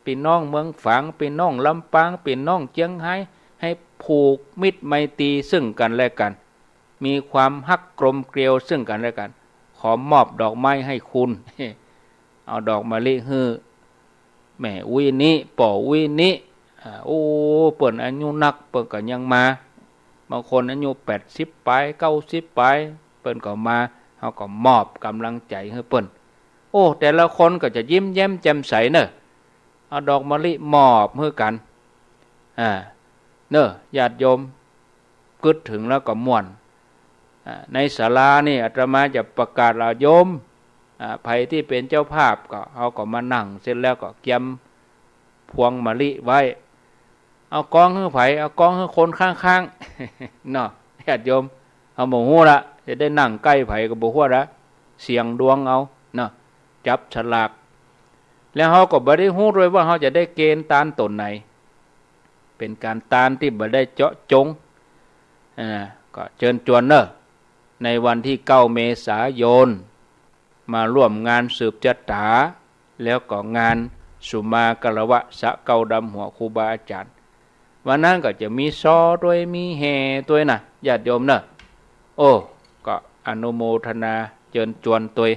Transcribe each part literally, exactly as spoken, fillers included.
ปี้น้องเมืองฝาง ปี้น้องลำปาง ปี้น้องเจียงฮาย หื้อผูกมิตรไมตรีซึ่งกั๋นและกั๋น มีความฮักกลมเกลียวซึ่งกั๋นและกั๋น ขอมอบดอกไม้หื้อคุณ เอาดอกมะลิหื้อแม่อุ๊ยนี้ ป้ออุ๊ยนี้ อ่า โอ้ เปิ้นอายุนัก เปิ้นก็ยังมา บางคนอายุแปดสิบป๋าย เก้าสิบป๋าย เปิ้นก็มา เฮาก็มอบก๋ำลังใจ๋หื้อเปิ้น โอ้ แต่ละคนก็จะยิ้มแย้มแจ่มใสเนาะ เอาดอกมะลิมอบหื้อกั๋น อ่า เนาะ ญาติโยม กึ๊ดเถิงแล้วก็ม่วน อ่า ในศาลานี่อาตมาจะประกาศละโยม อ่า ใผตี้เป๋นเจ้าภาพก็ เฮาก็มานั่งเสร็จแล้วก็เกียมพวงมะลิไว้ เอากองหื้อใผ เอากองหื้อคนข้างๆ เนาะ ญาติโยม เฮาบ่ฮู้ละ จะได้นั่งใก้ใผก็บ่ฮู้ละ เสี่ยงดวงเอา เนาะ จับฉลาก แล้วเฮาก็บ่ได้ฮู้ด้วยว่าเฮาจะได้เกณฑ์ตานต๋นไหน เป๋นก๋านตานตี้บ่ได้เจาะจง อ่า ก็เจิญจวนเนาะ ในวันตี้เก้าเมษายน มาร่วมงานสืบจะต๋า แล้วก็งานสุมาคารวะสะเกล้าดำหัวครูบาอาจ๋ารย์ วันนั้นก็จะมีซอตวย มีแห่ตวยนะ ญาติโยมเนาะ โอ้ ก็อนุโมทนาเจิญจวนตวย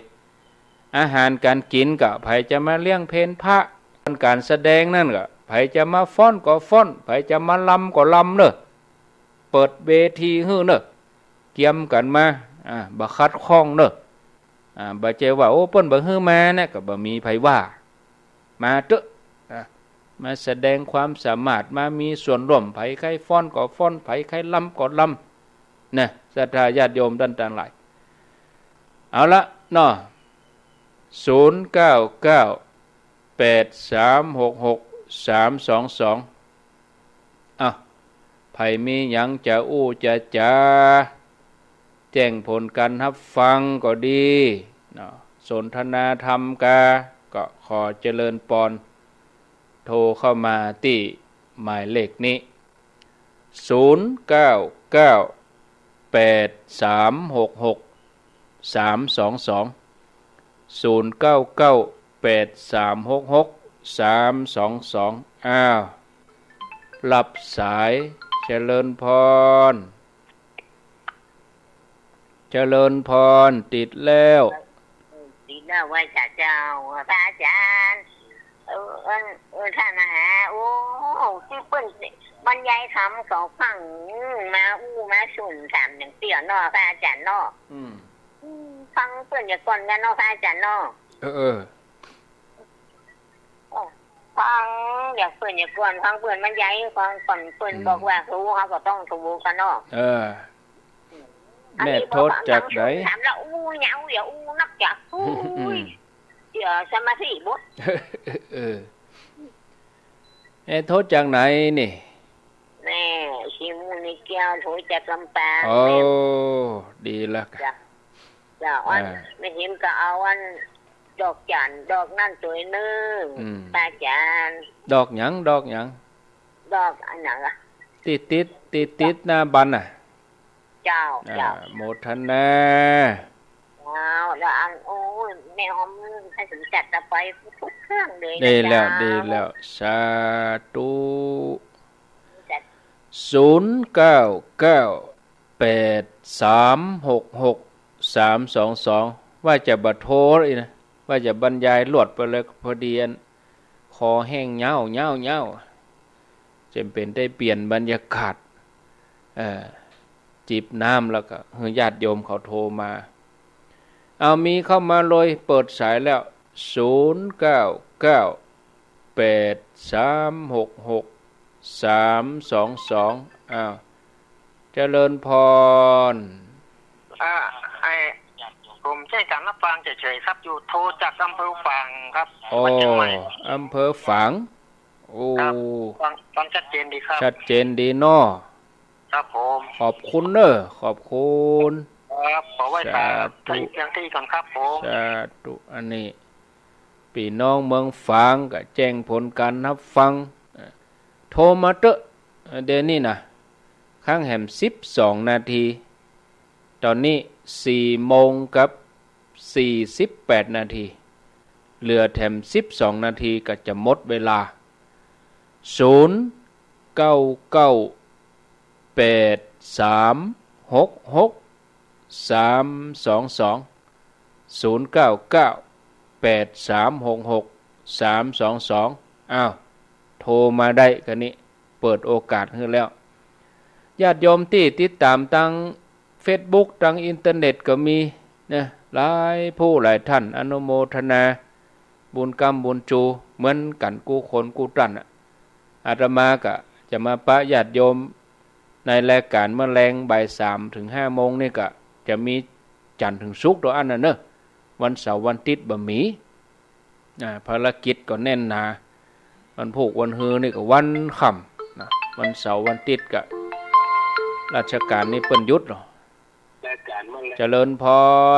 อาหารก๋านกิ๋นก็ใผจะมาเลี้ยงเพลพระ ก๋านแสดงนั้นก็ใผจะมาฟ้อนก็ฟ้อน ใผจะมารำก็รำเนาะ เปิดเวทีหื้อเนาะ เกียมกั๋นมา อ่า บ่ขัดข้องเนาะ อ่า บ่ใจ้ว่า โอ้ เปิ้นบ่หื้อมานะ ก็บ่มีใผว่า มาเต๊อะ อ่า มาแสดงความสามารถ มามีส่วนร่วม ใผใค่ฟ้อนก็ฟ้อน ใผใค่รำก็รำ นะ ศรัทธาญาติโยมต้านตังหลาย เอาละเนาะ ศูนย์เก้าเก้า แปดสามหกหก สามสองสอง อ้าว ใผมีหยังจะอู้จะจ๋า แจ้งผลก๋านฮับฟังก็ดีเนาะ สนทนาธรรมกา ก็ขอเจริญปอน โทรเข้ามาตี้หมายเลขนี้ ศูนย์เก้าเก้า แปดสามหกหก สามสองสอง ศูนย์เก้าเก้า แปดสามหกหก สามสองสอง อ้าว รับสาย เจริญพร เจริญพร ติดแล้ว ติดแล้ว ไหว้สาเจ้า พระอาจารย์ เออ เออ เออ ท่านมหา โอ้ ตี้เปิ้นบรรยายธรรมก็ฟัง มาอู้มาสุนถามอย่างเตี้ยเนาะ พระอาจารย์เนาะ อืม อืม ฟังเปิ้นอย่างก่อนกั๋นเนาะ พระอาจารย์เนาะ เออ เออ โอ้ ฟังอย่างเปิ้นอย่างก่อน ฟังเปิ้นบรรยาย ฟังก่อนเปิ้น อืม บอกว่าถูก เฮาก็ต้องถูกกั๋นเนาะ เออ อันนี้ แม่โทษจากไหน ถามแล้วอู้ยาว อย่าอู้นัก อย่าอู้ อืม เสียสมาธิหมด เออ แม่โทษจากไหนนี่ แม่ชีมูลนิธิแก้ว โทษจากลำปาง โอ้ แม่ ดีแล้ว เจ้า เจ้า อัน อ่า แม่เห็นก็เอาอัน ดอกจัน ดอกนั่นตวยนึ่ง อืม พระอาจารย์ ดอกหยัง ดอกหยัง ดอกอันไหนอะ ตี้ติด ตี้ติดหน้าบั้นน่ะ เจ้า อ่า เจ้า โมทนา เจ้า แล้วอัน โอ้ย แม่หอมหื้อสมจัดเอาไปทุกเรื่องเลยนะ ดีแล้ว เจ้า ดีแล้ว สาธุ จัด ศูนย์เก้าเก้า แปดสามหกหก สามสองสอง ว่าจะบ่โทรอีกนะ ว่าจะบรรยายลวดไปเลย พอดีอัน คอแห้งเย้า เย้า เย้า จ๋ำเป๋นได้เปลี่ยนบรรยากาศ เอ่อ จิบน้ำแล้วก็หื้อญาติโยมเขาโทรมา เอา มีเข้ามาเลย เปิดสายแล้ว ศูนย์เก้าเก้า แปดสามหกหก สามสองสอง อ้าว เจริญพร อ่า ไอ้ ผมใจ้ก๋านฮับฟังเฉยๆ ครับ อยู่ โทรจากอำเภอฝางครับ โอ้ จังหวัดเชียงใหม่ อำเภอฝาง โอ้ ครับ ฟัง ฟังชัดเจนดีครับ ชัดเจนดีเนาะ ครับผม ขอบคุณเนาะ ขอบคุณ ครับ ขอไหว้สา สาธุ เพียงเต้านี้ก่อนครับผม สาธุ อันนี้ ปี้น้องเมืองฝางก็แจ้งผลก๋านฮับฟัง เอ่อ โทรมาเต๊อะ เอ่อ เดี๋ยวนี้นะ ครั้งแหมสิบสองนาที ต๋อนนี้สี่โมงกับสี่สิบแปดนาที เหลือแถมสิบสองนาทีก็จะหมดเวลา ศูนย์ เก้า เก้า แปด สาม หก หก สาม สอง สอง ศูนย์ เก้า เก้า แปด สาม หก หก สาม สอง สอง อ้าว โทรมาได้ กะนี้เปิดโอกาสหื้อแล้ว ญาติโยมตี้ติดต๋ามตางเฟซบุ๊ก ตางอินเทอร์เน็ตก็มีนะ หลายผู้หลายท่าน อนุโมทนาบุญกำบุญจูเหมือนกั๋นกู้คนกู้ต้านอะ อาตมาก็จะมาปะญาติโยมในรายก๋านเมื่อแลงบ่ายสามเถิงห้าโมงนี่ก็จะมีจันทร์เถิงศุกร์เต้าอั้นน่ะเนาะ วันเสาร์วันอาทิตย์บ่มี อ่า ภารกิจก็แน่นหนา วันพูกวันฮือนี่ก็วันค่ำนะ วันเสาร์วันอาทิตย์ก็ราชก๋านนี่เปิ้นหยุดเนาะ เจริญพ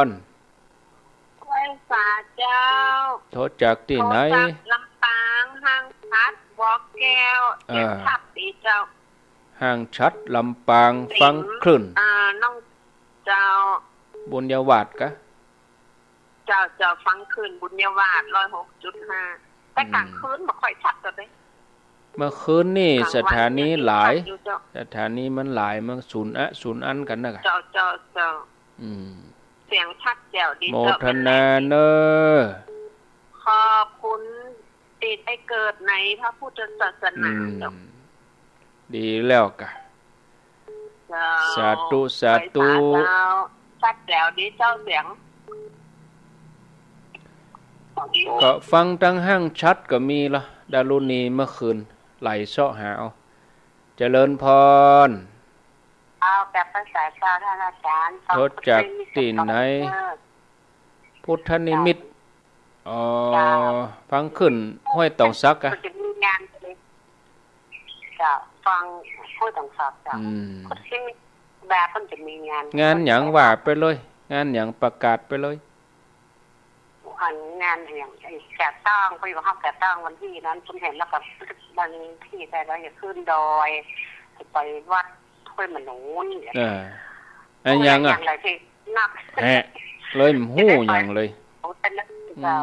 ร ไหว้สาเจ้า โทรจากตี้ไหน โทรจากลำปาง ห้างฉัตร บ่อแก้ว อ่า เสียงชัดดีเจ้า ห้างฉัตร ลำปาง ฟังคลื่น อ่า น้องเจ้า บุญญาวาสกะ เจ้า เจ้า ฟังคลื่นบุญญาวาส ร้อยหกจุดห้า แต่ อืม ก๋างคืนบ่ค่อยชัดเต้าใด เมื่อคืนนี่ ก๋างวัน สถานีหลาย ชัดอยู่เจ้า สถานีมันหลาย มันศูนย์อะ ศูนย์อันกั๋นนะกะ เจ้า เจ้า เจ้า อืม เสียงชัดแจ๋วดีเจ้า โมทนาเน้อ ขอบคุณตี้ได้เกิดในพระพุทธศาสนา อืม เจ้า ดีแล้วกะ เจ้า สาธุ สาธุ ไหว้สาเจ้า ชัดแจ๋วดีเจ้าเสียง ก็ฟังตางห้างฉัตรก็มีละ ดารุณีเมื่อคืน ไหลเซาะหาเอา เจริญพร เอากราบไหว้สาเจ้าท่านอาจารย์ โทรจากตี้ไหน พุทธนิมิต อ๋อ เจ้า ฟังคลื่นห้วยตองสักกะ มันจะมีงาน เจ้า ฟังห้วยตองสักเจ้า อืม พุทธนิมิต บ่าเปิ้นจะมีงาน งานหยังว่าไปเลย งานหยังประกาศไปเลย อันงานอะหยัง ไอ้แกะต้อง เปิ้นว่าเฮาแกะต้องวันตี้นั้น เปิ้นหันแล้วก็วันตี้ใด๋ เฮาจะขึ้นดอย ไปวัดห้วยหมะหนูนี่ เออ อะหยังอะ อะหยังหลายตี้นัก แฮะ เลยบ่ฮู้หยังเลย โอ้ แต่ละ อืม เจ้า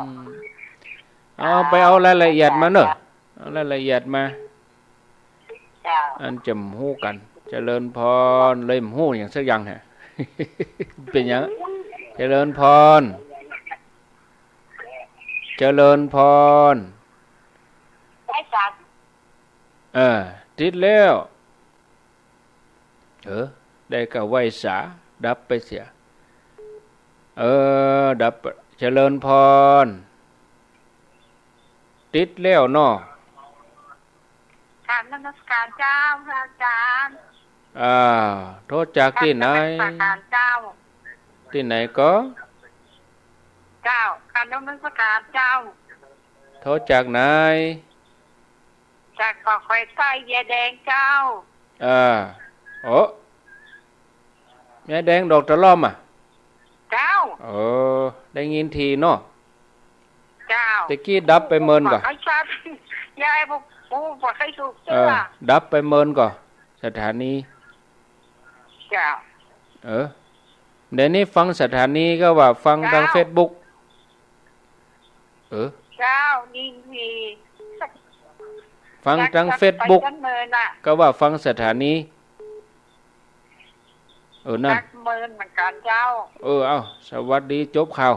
เอา ไปเอารายละเอียดมาเนาะ เอารายละเอียดมา เจ้า อันจะบ่ฮู้กั๋น เจริญพร เลยบ่ฮู้หยังสักอย่างแฮะ เป๋นหยัง เจริญพร เจริญพร ไหว้สา เออ ติดแล้ว เออ ได้กาไหว้สา ดับไปเสีย เออ ดับ เจริญพร ติดแล้วเนาะ กราบนมัสการเจ้า พระอาจารย์ อ่า โทรจากตี้ไหน กราบนมัสการเจ้า ตี้ไหนก็ เจ้า กราบนมัสการเจ้า โทรจากไหน จากเกาะคอยใต้ ยายแดงเจ้า อ่า โอ้ ยายแดงดอกตะล่อมอะ เจ้า เออ ได้ยินทีเนาะ เจ้า ตะกี้ดับไปเมินก่อ บ่ใค่ชัด ยายบ่ฮู้ บ่ใค่ถูกเตื้อ เออ ดับไปเมินก่อ สถานี เจ้า เออ เดี๋ยวนี้ฟังสถานีก็ว่าฟังตาง เจ้า เฟซบุ๊ก เออ เจ้า นี่มี ฟังตางเฟซบุ๊ก จักไปจักเมินน่ะ ก็ว่าฟังสถานี เออ นั่น จักเมินเหมือนกั๋นเจ้า เออ เอ้า สวัสดี จบข่าว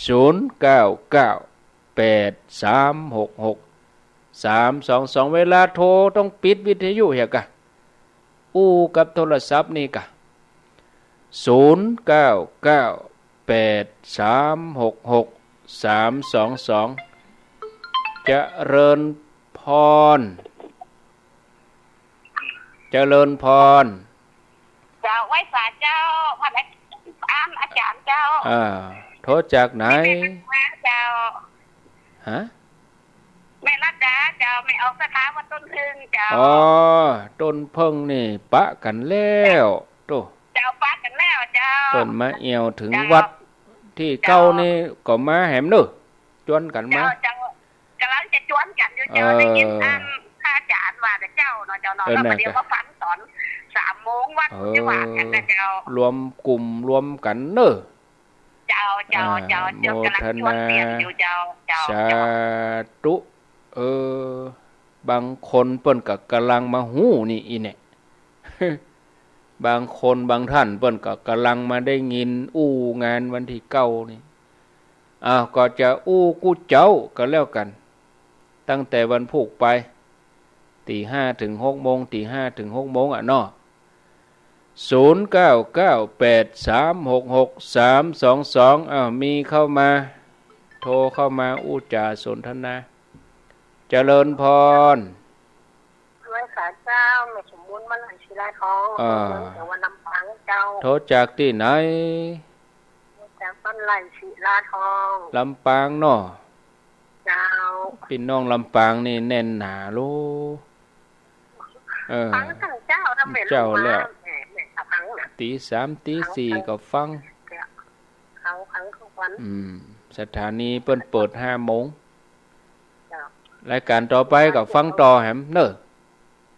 ศูนย์ เก้า เก้า แปด สาม หก หก สาม สอง สอง เวลาโทรต้องปิดวิทยุเหียกะ อู้กับโทรศัพท์นี่กะ ศูนย์ เก้า เก้า แปด สาม หก หก สาม สอง สอง เจริญพร เจริญพร เจ้า ไหว้สาเจ้า พระอาจารย์ อาจารย์เจ้า อ่า โทรจากไหน แม่รัตดาเจ้า ฮะ แม่รัตดาเจ้า แม่ออกสาขาวัดต้นเผิ้งเจ้า อ๋อ ต้นเผิ้งนี่ปะกั๋นแล้ว โต้ เจ้า ปะกั๋นแล้วเจ้า เปิ้นมาแอ่วเถิงวัดตี้เก่านี่ก็มาแหมเนาะ จวนกั๋นมา เจ้า เจ้า ก๋ำลังจะจวนกั๋นอยู่เจ้า เออ ได้ยินอันพระอาจารย์ว่าแต่เจ๊าเนาะเจ้าเนาะ เออ แล้วก็เดี๋ยวมาฟังต๋อนสามโมงวัด เออ จะว่ากั๋นนะเจ้า รวมกลุ่มรวมกั๋นเนาะ เจ้า เจ้า เจ้า อ่า เจ้า โมทนา เจ้ากำลังจวนเตียนอยู่ เจ้า เจ้า สา เจ้า ธุ เออ บางคนเปิ้นก็กำลังมาฮู้นี่อี้แหนะ บางคนบางท่านเปิ้นก็กำลังมาได้ยินอู้งานวันตี้เก้านี่ อ้าว ก็จะอู้กู้เจ๊าก็แล้วกั๋น ตั้งแต่วันพูกไป ตีห้าเถิงหกโมง ตีห้าเถิงหกโมงอะเนาะ ศูนย์เก้าเก้าแปดสามหกหกสามสองสอง อ้าว มีเข้ามา โทรเข้ามาอู้จ๋าสนทนา เจริญพร ไหว้สาเจ้า แม่สมบูรณ์ บ้านไร่ศิลาทอง อ่า อำเภอเมือง จังหวัดลำปางเจ้า โทรจากตี้ไหน โทรจากบ้านไร่ศิลาทอง ลำปางเนาะ เจ้า ปี้น้องลำปางนี่แน่นหนาลู เออ ฟังตึงเจ้า ถ้าแม่น เจ้า ลงมา แล้ว แม่ แม่ก็ฟังนะ ตี๋สามตี๋สี่ ฟัง ก็ฟัง ฟัง ฟังทุกวัน อืม สถานีเปิ้นเปิดห้าโมง เจ้า รายการต่อไปก็ฟังต่อแหมเนาะ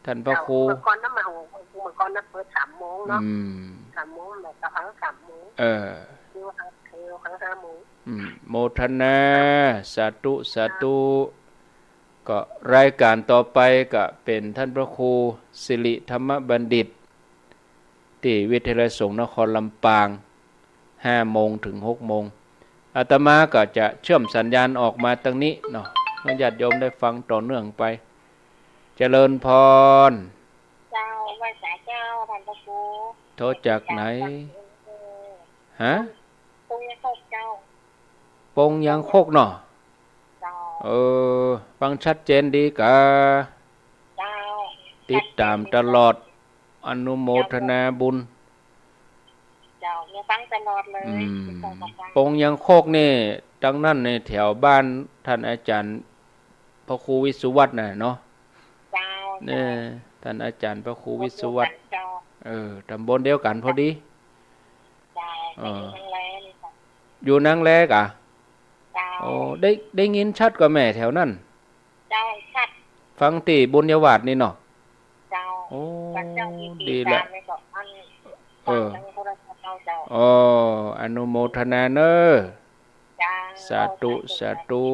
ท่านพระครู เจ้า เมื่อก่อนนะ มา โอ้โห เมื่อก่อนนะ เปิดสามโมงเนาะ อืม สามโมง แม่ก็ฟังสามโมง เออ เดี๋ยวฟัง เดี๋ยวฟังห้าโมง อืม โมทนา สาธุ สาธุ ก็รายการต่อไปก็เป๋นท่านพระครูสิริธรรมบัณฑิต ตี้วิทยาลัยสงฆ์นครลำปาง ห้าโมงเถิงหกโมง อาตมาก็จะเชื่อมสัญญาณออกมาตางนี้เนาะ หื้อญาติโยมได้ฟังต่อเนื่องไป เจริญพร เจ้า ไหว้สาเจ้า ท่านพระครู โทรจากไหน จากวัด ฮะ ปงยางคกเจ้า ปงยางคกเนาะ เจ้า เออ ฟังชัดเจนดีกา เจ้า ติดต๋ามตลอด อนุโมทนาบุญ เจ้า ยังฟังตลอดเลย อืม ติดต่อกับฟัง ปงยางคกนี่ ตางนั้นนี่แถวบ้านท่านอาจารย์พระครูวิศวัฒน์น่ะเนาะ เจ้า เนี่ย เจ้า ท่านอาจารย์พระครูวิศวัฒน์ เจ้า เออ ต๋ำบลเดียวกั๋นพอดี เจ้า เออ อยู่นางแลนี่ค่ะ อยู่นางแลกะ เจ้า โอ้ ได้ ได้ยินชัดก่อแม่แถวนั้น เจ้า ชัด ฟังตี้บุญญาวาสนี่เนาะ เจ้า โอ้ พระเจ้ามีปี ดีละ ตามในเกาะอัน เออ ฟังทางโทรศัพท์เอาเจ้า โอ้ อนุโมทนาเน้อ เจ้า สาธุ สาธุ สาธุ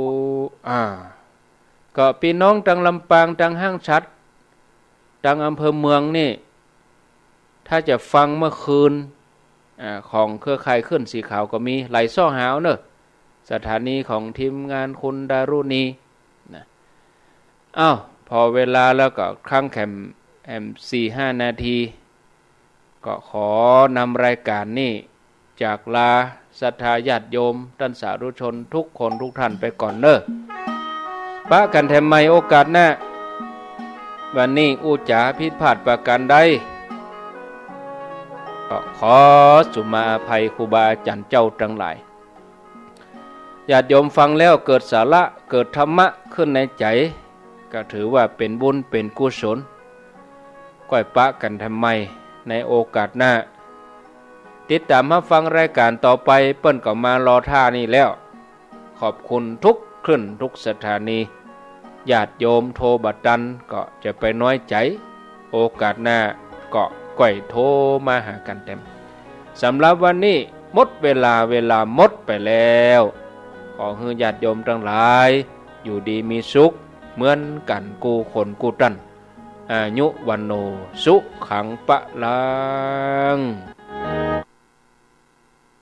อ่า ก็ปี้น้องตางลำปาง ตางห้างฉัตร ตางอำเภอเมืองนี่ ถ้าจะฟังเมื่อคืน อ่า ของเครือข่ายคลื่นสีขาวก็มี ไหลซ้อหาเอาเน้อ สถานีของทีมงานคุณดารุณีนะ อ้าว พอเวลาแล้วก็ค้างแหม แหมสี่ห้านาที ก็ขอนำรายการนี้จากลาศรัทธาญาติโยมต้านสาธุชนทุกคนทุกท่านไปก่อนเน้อ ปะกั๋นแถมใหม่โอกาสหน้า วันนี้อู้จ๋าผิดพลาดประการใด ก็ขอสุมาอภัยครูบาอาจ๋ารย์เจ้าตังหลาย ญาติโยมฟังแล้วเกิดสาระ เกิดธรรมะขึ้นในใจ๋ ก็ถือว่าเป๋นบุญเป๋นกุศล ก้อยปะกั๋นแถมใหม่ในโอกาสหน้า ติดต๋ามฮับฟังรายการต่อไป เปิ้นก็มารอท่านี่แล้ว ขอบคุณทุกคลื่นทุกสถานี ญาติโยมโทรบ่ตันก็จะไปน้อยใจ๋ โอกาสหน้าก็ก้อยโทรมาหากั๋นแถม สำหรับวันนี้หมดเวลา เวลาหมดไปแล้ว ขอหื้อญาติโยมตังหลาย อยู่ดีมีสุข เหมือนกั๋นกู้คนกู้ต้าน อายุวัณโณ สุขัง พลัง